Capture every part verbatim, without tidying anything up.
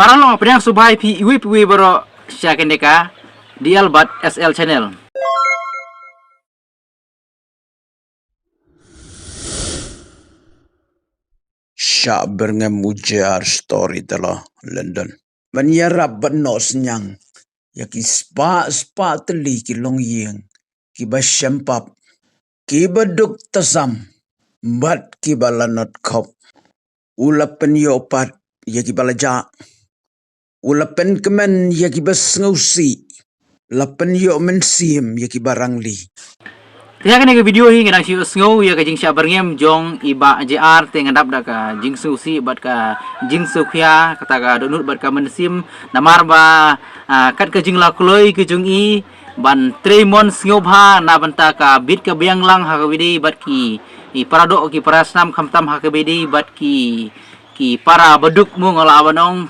Paralok, pdiang sngewbha ïa phi iwei pa iwei baroh sha kane ka D L bad S L channel. Shah byrngem u J R Storyteller, London. Ban ïarap ban noh synñiang ïa ki spah spah tylli ki longïing kiba shem pap, kiba duk tasam bad kiba lanot khop. U la pynïoh pat ïa kiba la jah. U la pynkmen ïa kiba sngewsih. La pynïoh mynsiem ïa kiba rangli. Te ha kane ka video hi nga dang shu sngew ïa ka jingshah byrngem jong i Bah J R, te nga dap da ka jingsngewsih bad ka jingsngewkhia, kata ka dohnud bad ka mynsiem. Namar ba, ah, kat ka jingla kloi ka jong i ban trei mon sngewbha na bynta ka bit ka biang lang ha kaba ïadei bad ki, i para doh ki para snam, khamtam ha kaba ïadei bad ki, ki para baduk, mo, nga lah ban ong.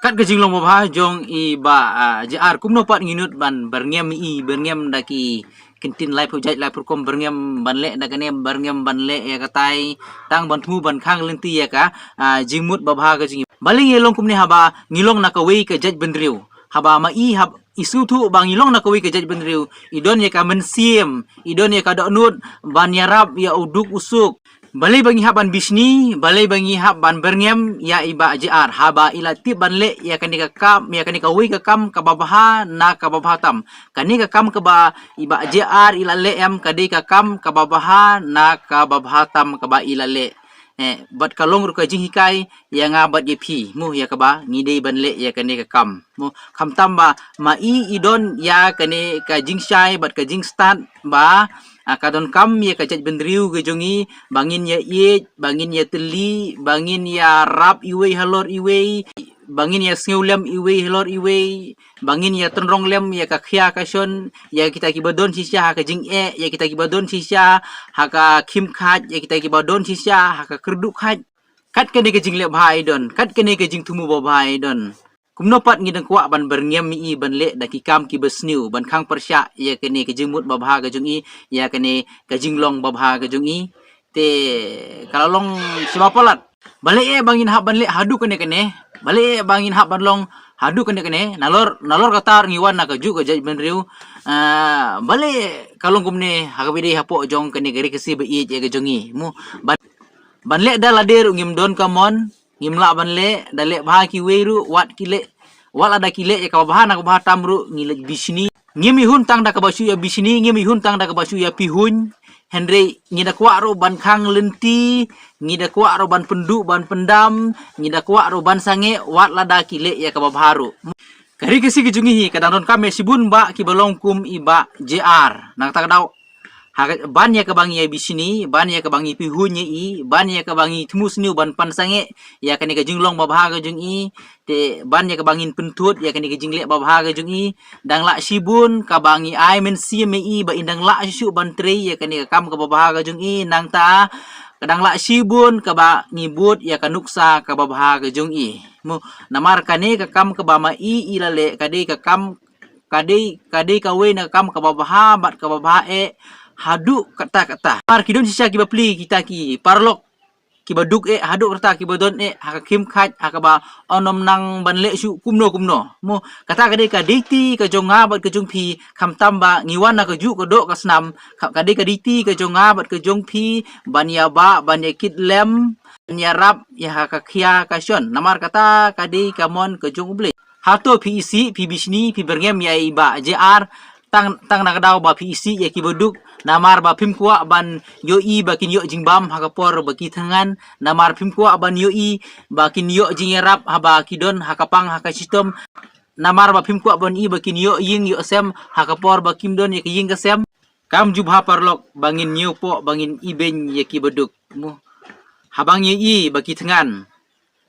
Kat ka jinglong babha jong i Bah, ah, J R, kumno pat ngi nud ban byrngem, i byrngem da ki kyntien laiphew jait laiphew rukom, byrngem ban leh da kane, byrngem ban leh ïa katai, tang ban thmu ban khang lynti ïa ka, ah, jingmut babha ka jong i. Balei ngi long kumne? Haba ngi long na kawei ka jaitbynriew, haba ma i hab i sngewthuh ba ngi long na kawei ka jaitbynriew, i don ïa ka mynsiem, i don ïa ka dohnud ban ïarap ïa u duk u suk. Balei ba ngi hap ban bishni, balei ba ngi hap ban byrngem ïa i Bah J R? Haba i la tip ban leh ïa kane ka kam, ïa kane kawei ka kam kaba bha na kaba bha tam. Kane ka kam kaba i Bah J R i la leh em, ka dei ka kam kaba bha na kaba bha tam kaba i la leh. Eh, bad ka long ruh ka jinghikai ïa nga bad ïa phi, mo, ïa kaba ngi dei ban leh ïa kane ka kam, mo. Khamtam ba ma i i don ïa kane ka jingshai bad ka jingstad ba, ah, ka donkam ïa ka jaitbynriew ka jong i ba ngin ïa ïeit, ba ngin ïa tylli, ba ngin ïarap iwei halor iwei, ba ngin ïa sngewlem iwei halor iwei, ba ngin ïa tynrong lem ïa ka khia ka shon, ïa kita kiba don shisha ha ka jingeh, ïa kita kiba don shisha ha ka khim khait, ïa kita kiba don shisha ha ka kyrduh khait. Kat kane ka jingleh bha i don, kat kane ka jingthmu babha i don. Kumno pat ngi dang kwah ban byrngem i ban leh da ki kam kiba sniew, ban khang pyrshah ïa kane ka jingmut babha ka jong i, ïa kane ka jinglong babha ka jong i. Te ka la long shibun palat. Balei eh ba ngin hap ban leh haduh kane kane? Balei eh ba ngin hap ban long haduh kane kane? Nalor, nalor kata ngi wan na kajuh ka jaitbynriew. Ah, balei ka long kumne ha kaba ïadei hapoh jong kane ka ri Khasi ba ïeit ïa ka jong i, mo? Ban, ban leh da lade ruh ngim don ka mon, ngim lah ban leh, da leh bha kiwei ruh, wat ki leh, wat lada ki leh ïa kaba bha na kaba bha tam ruh ngi leh bishni. Ngim ïehun tang da kaba shu ïa bishni, ngim ïehun tang da kaba shu ïa pihuiñ. Hynrei ngi da kwah ruh ban khang lynti, ngi da kwah ruh ban pynduh ban pyndam, ngi da kwah ruh ban sangeh, wat lada ki leh ïa kaba bha ruh. Ka ri Khasi ka jong ngi hi ka dang donkam ïa shibun bah kiba long kum i Bah J R. Na kata ka daw, ha ka, ban ïa kaba ngi ïa bishni, ban ïa kaba ngi pihuiñ ïa i, ban ïa kaba ngi thmu sniew ban pan sangeh ïa kane ka jinglong babha ka jong i, te ban ïa kaba ngin pynthut ïa kane ka jingleh babha ka jong i, dang lah shibun kaba ngi ai mynsiem ïa i ba in dang lah shuh shuh ban trei ïa kane ka kam kaba bha ka jong i, nangta ka dang lah shibun kaba ngi bud ïa ka nuksa kaba bha ka jong i. Mo, namar kane ka kam kaba ma i i la leh ka dei ka kam, ka dei, ka dei kawei na ka kam kaba bha bad kaba bha eh haduh katta katta. Namar ki don shisha kiba plie, kita ki paralok kiba duk eh haduh katta, kiba don eh ha ka khim khait, ha kaba ym nang ban leh shuh kumno kumno. Mo, kata ka dei ka duty ka jong nga bad ka jong phi, khamtam ba ngi wan na kajuh ka doh ka snam, ka, ka dei ka duty ka jong nga bad ka jong phi ban ïa bah, ban ïa kit lem, ban ïarap ïa ha ka khia ka shon. Namar kata ka dei ka mon ka jong U Blei. Hato phi isih, phi bishni, phi byrngem ïa i Bah J R, tang, tang na ka daw ba phi isih ïa kiba duk, namar ba phim kwah ban ïohi ba kin ïoh jingbam ha ka por ba ki thngan, namar phim kwah ban ïohi ba kin ïoh jingïarap haba ki don ha ka pang ha ka shitom, namar ba phim kwah ban i ba kin ïoh ïing ïoh sem ha ka por ba kim don ïa ka ïing ka sem. Kam ju bha paralok ba ngin ñiewpoh, ba ngin ibeiñ ïa kiba duk. Mo, haba ngi ïohi ba ki thngan,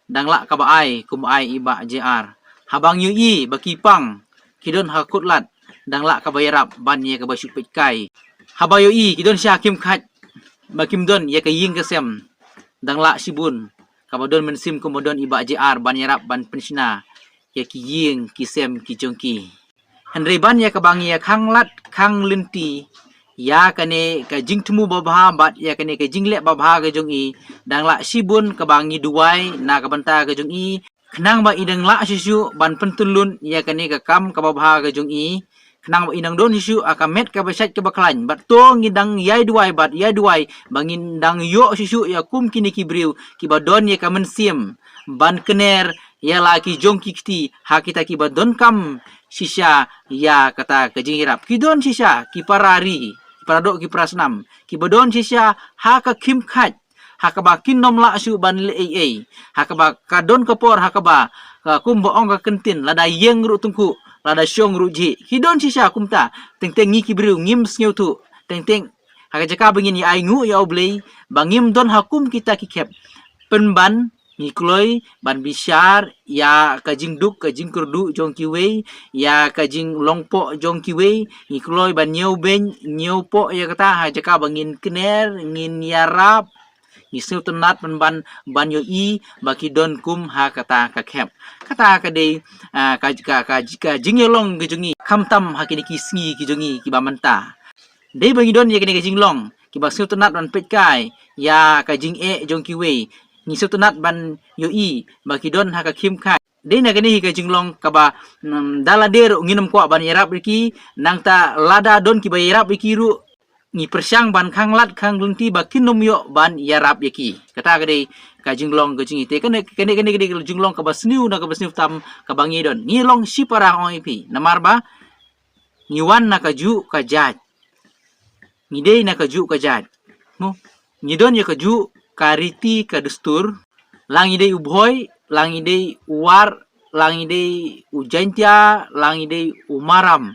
dang lah kaba ai kum ai i Bah J R. Haba ngi ïohi ba ki pang, ki don ha ka kut lad, dang lah kaba ïarap ban ïa kaba shu peit kai. Haba ïohi ki don sha khim khait ba kim don ïa ka ïing ka sem, dang lah shibun kaba don mynsiem kumba don i Bah J R ban ïarap ban pynshna ïa ki ïing ki sem ki jong ki. Hynrei ban ïa kaba ngi ïa khang lad khang lynti ïa kane ka jingthmu babha bad ïa kane ka jingleh babha ka jong i, dang lah shibun kaba ngi duwai na ka bynta ka jong i. Khnang ba i dang lah shuh shuh ban pyntyllun ïa kane ka kam kaba bha ka jong i. Khnang ba i dang don shuh shuh ha ka met kaba shait kaba khlaiñ. Bad to ngi dang ïai duwai bad ïai duwai ba ngin dang ïoh shuh shuh ïa kum kine ki briew kiba don ïa ka mynsiem ban kner ïa la ki jong ki kti ha kita kiba donkam shisha ïa kata ka jingïarap. Ki don shisha ki para ri, ki para doh, ki para snam, kiba don shisha ha ka khim khait, ha kaba kin nym lah shuh ban leh ei ei, ha kaba ka don ka por, ha kaba, ka kum ba ong ka kyntien, lada ïeng ruh tyngkhuh, lada shong ruh jhieh. Ki don shisha kumta. Teng teng ngi ki briew ngim sngewthuh. Teng teng ha ka jaka ba ngin ïa ainguh ïa U Blei ba ngim don ha kum kita ki khep. Pynban ngi kloi ban bishar ïa ka jingduk ka jingkyrduh jong kiwei, ïa ka jinglong poh jong kiwei. Ngi kloi ban ñiew beiñ ñiew poh ïa kata ha jaka ba ngin kner, ngin ïarap. Ngi sngewtynnat pynban ban ïohi ba ki don kum ha kata ka khep. Kata ka dei, ah, ka, ka, ka, ka jingïalong ka jong ngi khamtam ha kine ki sngi ki jong ngi kiba mynta. Dei ba ngi don ïa kine ki jinglong kiba sngewtynnat ban peit kai ïa ka jingeh jong kiwei. Ngi sngewtynnat ban ïohi ba ki don ha ka khim khait. Dei na kane hi ka jinglong kaba, mm, da lade ruh ngin ym kwah ban ïarap ïa ki, nangta lada don kiba ïarap ïa ki ruh ngi pyrshang ban khang lad khang lynti ba kin nym ïoh ban ïarap ïa ki. Kata ka dei ka jinglong ka jong ngi. Te kane, kane, kane, kane ka jinglong kaba sniew na kaba sniew tam kaba ngi don. Ngi long shipara, ong ïa phi. Namar ba ngi wan na kajuh ka jait. Ngi dei na kajuh ka jait. Mo, ngi don ïa kajuh ka riti ka dustur. La ngi dei u Bhoi, la ngi dei u War, la ngi dei u Jaintia, la ngi dei u Maram.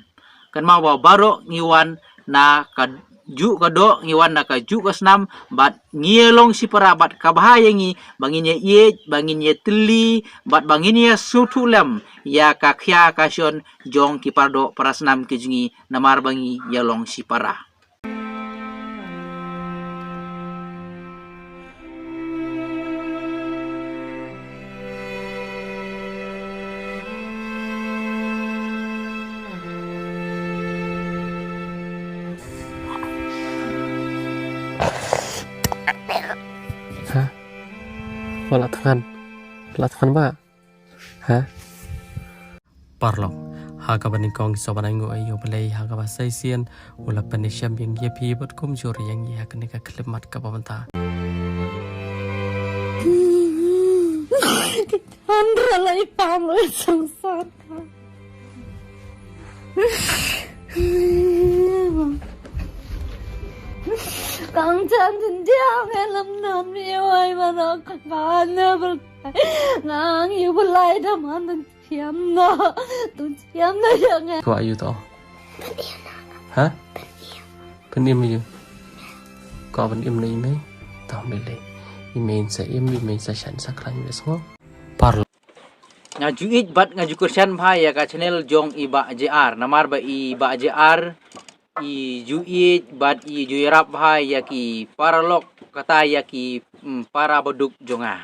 Kan ma ba baroh ngi wan na kajuh ka doh, ngi wan na kajuh ka snam, bad ngi ïa long shipara bad kaba bha ïa ngi ba ngin ïa ïeit, ba ngin ïa tylli, bad ba ngin ïa sngewthuh lem ïa ka khia ka shon jong ki para doh para snam ki jong ngi, namar ba ngi ïa long shipara. Ha? Wat la thngan. La thngan ba? Ha? Paralok, ha kaba nyngkong sngewbha ban ainguh ïa U Blei ha kaba sa shisien u la pynshem ïa ngi ïa phi bad kumjuh ïa ngi ha kane ka khyllipmat kaba mynta. Hynrei la i pam u songsar ka. Kang chan tin diang e lam nam ni wai mana ka ba ne bel. Ngang ïa u Blei da man dang thiam na. Dang thiam na ïa nga. Kwah ïa u to. Ha? Pynim ïa u. Kwah pynim na i mei. To mei lei. I mei sa im, i mei sa shan sa khlaiñ, mei sngew. Paralok. Nga ju ïeit bad nga ju kyrshan bha ïa ka channel jong i Bah J R. Namar ba i Bah J R i ju ïeit bad i ju ïarap bha ïa ki paralok, kata ïa ki, mm, para baduk jong nga.